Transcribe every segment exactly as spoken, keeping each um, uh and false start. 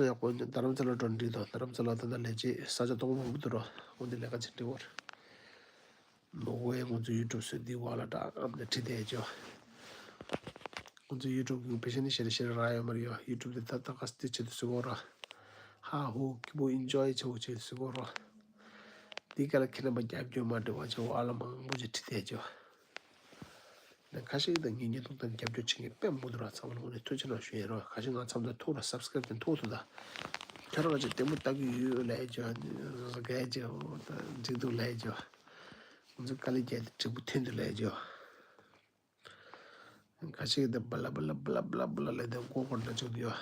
ཡག་པོ་ཡིན། རྡ་རམ་ས་ལ་འགྲོ་འགྲིག་དང་། རྡ་རམ་ས་ལ་ད་ལྟ་ལས་བྱེད་ས་ཆ་སྟོང་པ་མང་པོ་འདུག་རོ། འོན་ཏེ་ལས་ཀ་བྱེད་འགྲིག་བར། ནོ་ཝེ་ང་ཚོ་ཡུ་ཊུབ་བཟོས་འདི་བ་ལ་འདྲ་ཨམ་ནས་ཁྲིད་དེ་ཅོ། ང་ཚོ་ཡུ་ཊུབ་གི་པེ་ཤན་ནི་ཤེར་ཤེར་ར་ཡོད་མ་རེད་ཡོ། ཡུ་ཊུབ་དེ་ད་ད་ག་སྟེ་བྱེད་དུ་སུ་གོ་ར། ཧ་ཧོ་ཀི་པོ་ཨིན་ཇོའི་ཆེ་བོ་བྱེད་སུ་གོ་ར། འདི་ག་ལ་ཁྱེད་རྣམ་པ་རྒྱབ་སྐྱོར་མ་འདྲི་བ་ཆེ་བ་ཨ་ལ་མང་པོ་ཅིག་ཁྲིད་དེ་ཅོ། ཁ་ཤས་ཀྱིས་ད་ངའི་བརྙན་ཐུང་དང་རྒྱབ་སྐྱོར་བྱེད་མཁན་དཔེ་མང་པོ་འདུག་ར། ཚང་མ་ལ་དངོས་གནས་ཐུགས་རྗེ་གནང་ཞུ་ཡིན་རོ། ཁ་ཤས་ང་ཚང་མ་ཐུག་ར་སབ་སི་ཀ་རེབ་ཀྱང་ཐུག་ཐུག་ད། ཁྱོད་རང་ཚོ་ལྟད་མོ་ལྟ་གི་ཡོད་ལབ་ཅོ། གས་ཅོ། འགྲིག་འདུག་ལབ་ཅོ། ང་ཚོ་དཀའ་ལས་བརྒྱབ་སྟེ་འབྲས་བུ་ཐོན་འདུག་ལབ་ཅོ། ཁ་ཤས་ཀྱིས་ད་བ་ལ་བ་ལ་བ་ལ་བ་ལ་བ་ལ་ལབ་དེ་མགོ་སྐོར་ན་ཅུག་ཡོད།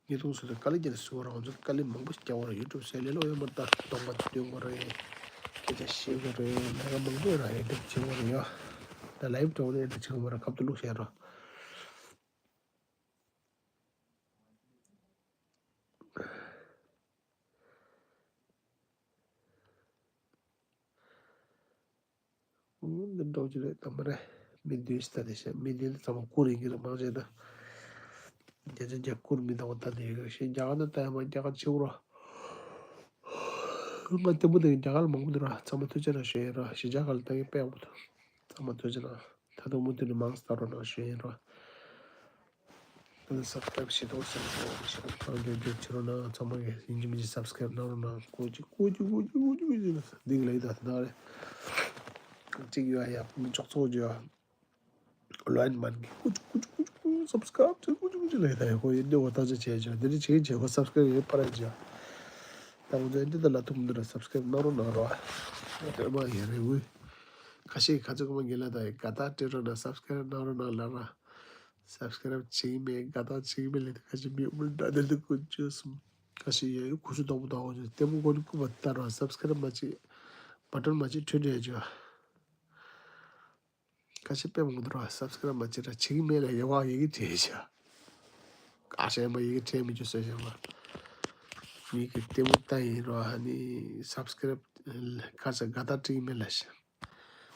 ངས་ཐུག་སོང་ད་དཀའ་ལས་བརྒྱབ་སྟེ་སུ་རང་ཚོ་དཀའ་ལས་མང་པོ་ཞིག་བརྒྱབ་པ་རེད། ཡུ་ཊུབ་བཟོས་ལས་སླ་པོ་ཡོད་མ་རེད། ད་སྟོང་པ་སྟོན་དགོས་རེད། སྐད་ཆ་བཤད་དགོས་རེད། ལས་ཀ་མང་པོ་ཡོད་ར། ཨེ་ཌིཊ་བྱེད་དགོས་རེད་ཡ། ད་ལའིབ་འགྲོ་ནས་ཨེ་ཌིཊ་བྱེད་དགོས་མ་རེད། ཁ་ཐུག་བླུགས་བཞག་ར། འདི་འདྲ་ཅིག་རེད་དམ་པ་རེད། མི་བདུན་ཞིག་ལྟ་དེ་བཤད། མི་བདུན་དེ་ཚང་མ་བཀུར་ཡིན་གྱི་རེད། མང་ཆེ་ད་བརྒྱ་ཆ་བརྒྱ་བཀུར་མི་འདུག་པ་ལྟ་དེ་ཡོད་གི་ཤེས། རྒྱ་གར་ནས་ལྟ་ཡ་མ་རྒྱ་གར་ཆེ་བོ་ར། ང་ལྟད་མོ་ལྟ་མཁན་རྒྱ་གར་ལ་མང་པོ་འདུག་ར། ཚང་མ་ཐུགས་རྗེ་གནང་ཞུ་ཡིན་ར། གཞིས་ཆགས་ཁག་ལ་ལྟ་མཁན་དཔེ་ཡག་པོ་འདུག་ཚང་མ་ཐུགས་རྗེ་གནང་། ད་དུང་མུ་མཐུད་ནས་མང་ཙམ་ལྟ་རོགས་གནང་ཞུ་ཡིན་ར། ད་ལྟ་སབ་སི་ཀ་རེབ་བྱེད་དོ་ཟེར་ཞེས་གང་མགྱོགས་མགྱོགས་བྱེད་རོགས་གནང་། ཚང་མ་གིས་ཡིན་གཅིག་མིན་གཅིག་སབ་སི་ཀ་རེབ་གནང་རོགས་གནང་། ཀོ་ཅི་ཀོ་ཅི་ཀོ་ཅི་ཀོ་ཅི་ཀོ་ཅི་འདི་གི་ལ་ཡི་ད་ད་རེད། གཅིག་ཡོད་ཡ། མི་ཅོག་ཚོགས་ཀྱི་ཡོད། ལོན་མན་གི་ཀོ་ཅི་ཀོ་ཅི་ཀོ་ཅི་ཀོ་ཅི་སབ་སི་ཀ་རེབ་ཀོ་ཅི་ཀོ་ཅི་ལ་ཡི་ད་ཡ། ཁོ་ཡིན་འདི་འོ་ད་ཅི་བྱས་ཅི་འདི་རེད་བྱས་བྱས་ཁོ་སབ་སི་ཀ་རེབ་ཡོད་པ་རེད་ཅི། ད་ང་ཚོ་འདི་ད་ལ་ཐུག་མི་འདུག་ར། སབ་སི་ཀ་རེབ་གནང་རོགས་གནང་རོགས། ཨ་དེ་མ་ཡིན་རེད་བུ། ཁ་ཤས་ཁ་ཚོད་ཀ་མ་གི་ལ་ད་ཡི་དགའ་རྟགས་སྤྲད་རོགས་གནང་། སབ་སི་ཀ་རེབ་གནང་རོགས་གནང་ལབ་ར། སབ་སི་ཀ་རེབ་བྱེད་ཀྱི་མེད། དགའ་རྟགས་བྱེད་ཀྱི་མེད་ལབ་དེ་ཁ་ཤས་མི་མི་འདྲ་དེ་འདུག་ཀུན་སྤྱོད་གསུམ། ཁ་ཤས་ཡ་ཡོད་ཁུ་ཚུར་དོག་པོ་དོག་པོ་ཅོ། ལྟད་མོ་མགོ་ནས་རྐུབ་བ་ལྟ་རོགས། སབ་སི་ཀ་རེབ་མ་བྱེད། བ་ཊོན་མ་བྱེད་ཁྲོད་འདྲ་ཅོ། ཁ་ཤས་དཔེ་མང་པོ་འདུག་ར། སབ་སི་ཀ་རེབ་མ་བྱེད་ར། བྱེད་ཀྱི་མེད་ལ་ཡ་བ་ཡི་གེ་བྲིས་ཤག་ཁ་ཤས་མ་ཡི་གེ་བྲིས་མི་བཅུག་ཟེར་ཤག་མ། མི་གི་ལྟད་མོ་ལྟ་ཡིན་རོ། ཨ་ནི་སབ་སི་ཀ་རེབ་ཁ་ཤས་དགའ་རྟགས་སྤྲད་ཀྱི་མེད་ལབ་ཤག་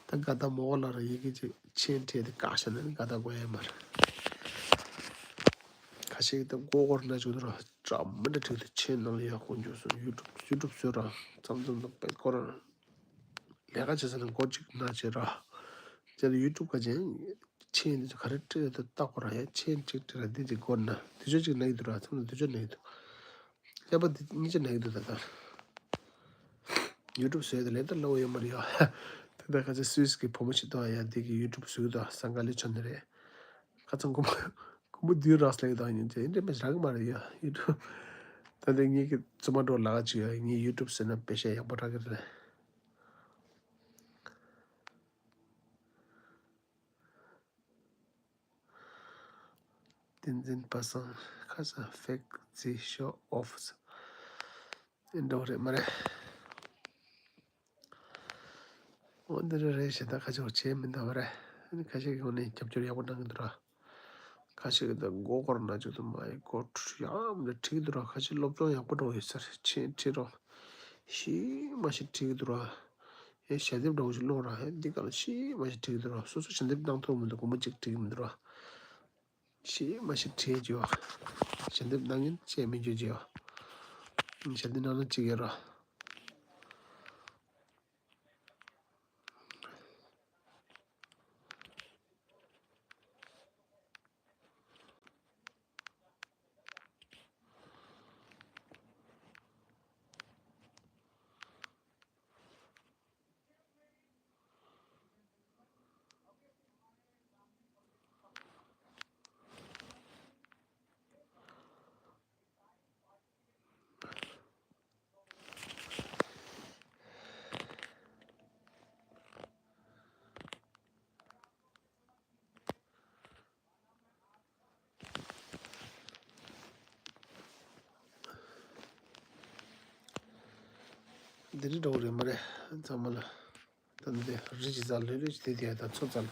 ད་དགའ་རྟགས་མོ་གོ་ལ་ར་ཡི་གེ་ཅིག་མཆན་བྲིས་ཏེ་བཀག་བཞག་ན་ནི་དགའ་རྟགས་དགོས་ཡ་མ་རེད། ཁ་ཤས་ཀྱིས་ད་མགོ་སྐོར་ན་ཅུག་འདུག་ར། འདྲ་མི་འདྲ་བྲིས་ཏེ་མཆན་ནང་ལ་ཡག་པོ་འཇོག་སོང་། ཡུ་ཊུབ་ཡུ་ཊུབ་བཟོས་ར་མཚམས་མཚམས་དང་དཔེ་ཁོ་རང་ལས་ཀ་བྱེད་ས་ནས་མགོ་གཅིག་ན་བྱེད་ར། དེ་ལ་ཡུ་ཊུབ་ག་ཅན་མཆན་འདི་ཚོ་ག་རེ་བྲིས་ཏེ་ལྟ་དགོས་ར། ཡ་མཆན་གཅིག་བྲིས་ར་འདི་ཅིག་མགོ་ན་དུས་ཚོད་གཅིག་ན་གི་འདུག་ར། མཚམས་ལ་དུས་ཚོད་ན་གི་འདུག་ཀླད་པ་འདི་གཉིས་ཆ་ན་གི་འདུག་ད་ལྟ། ཡུ་ཊུབ་བཟོས་ཏེ་ལས་ད་སླ་པོ་ཡོད་མ་རེད་ཡ། ད་ལྟ་ཁ་ཆེ་སུད་སི་གི་བུ་མོ་ཞིག་འདུག་ཡ། འདི་གི་ཡུ་ཊུབ་བཟོས་འདུག་སང་ག་ལེ་ཆོ་ནི་རེད། ཁ་ཚང་ཁོ་མོ་ཁོ་མོ་དུས་རགས་ལས་དང་ཡིན་ཚེ་འདྲེ་མེད་རག་གི་མ་རེད་ཡ། ཡུ་ཊུབ་ད་ལྟ་ངེད་ཀྱི་བཙུན་མ་འགྲོ་ལག་ཅིག་ཡ། ངས་ཡུ་ཊུབ་ཟེར་ན་པེ་ཤ་ཡག་པོ་རག་གི་རེད། བསྟན་འཛིན་པ་སངས་ཁ་ས་ཕེག་རྩིས་ཤོ་ཨོཕ་ས་འགྲོ་རེད་མ་རེད། འོ་འདི་རེད་རེད་ཞེ་ད་ཁ་ཆེ་བ་བྱས་མི་འདུག་བ་རེད། ཁ་ཤས་ཀྱི་ངོས་ནས་རྒྱབ་སྐྱོར་ཡག་པོ་གནང་གི་འདུག་ར། ཁ་ཤས་ཀྱི་ད་མགོ་སྐོར་ན་ཅིག་ཏུ་མ་ཡི་སྐོར་ཡག་མི་འདྲ་བྲིས་འདུག་ར། ཁ་ཤས་སློབ་སྦྱོང་ཡག་པོ་འགྲོ་ཡོད་ས་རེད། མཆན་བྲིས་རོགས། ཤི་མ་ཤི་བྲིས་འདུག་ར། ཡ་ཞལ་འདེབས་འདྲ་བོ་ཞིག་སློང་ར། ཡ་འདི་ག་ལ་ཤི་མ་ཤི་བྲིས་འདུག་ར། སོ་སོ་ཞལ་འདེབས་གནང་ཐུབ་མི་འདུག་སྒོར་མོ་གཅིག་བྲིས་མི་འདུག་ར། ཤི་མ་ཤི་བྲིས་ཅིག་ཡོད། ཞལ་འདེབས་གནང་མཁན་བཅས་མི་འཇུ་ཅིག་ཡོད། ཞལ་འདེབས་གནང་ན་གཅིག་ཡོད་ར། འདི་རི་འདྲ་བོ་རེད་མ་རེད། ཚང་མ་ལ་ད་འདི་རི་ཅི་ཙལ་རི་རི་ཅི་དེ་དེ་ད་ཚོ་ཙལ།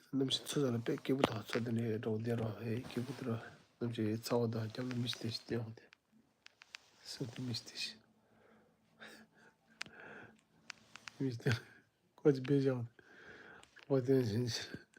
གནམ་གཤིས་ཚོ་ཙལ་དཔེ་སྐྱིད་པོ་དང་ཚོ་དེ་ནས་འདྲ་བོ་བསྡད་རོགས། ཧེ་སྐྱིད་པོ་དེ་རོ། གནམ་གཤིས་ཚ་བ་དང་སྐྱབས་ལ་མི་ཤི་དེ་ཤི་སྟེ་ཡོང་དེ། སུ་དེ་མི་ཤི་དེ་ཤི། མི་ཤི་དེ་ཀོ་ཅི་བེ་ཞང་། ཨོ་དེ་བཞིན་ཤི།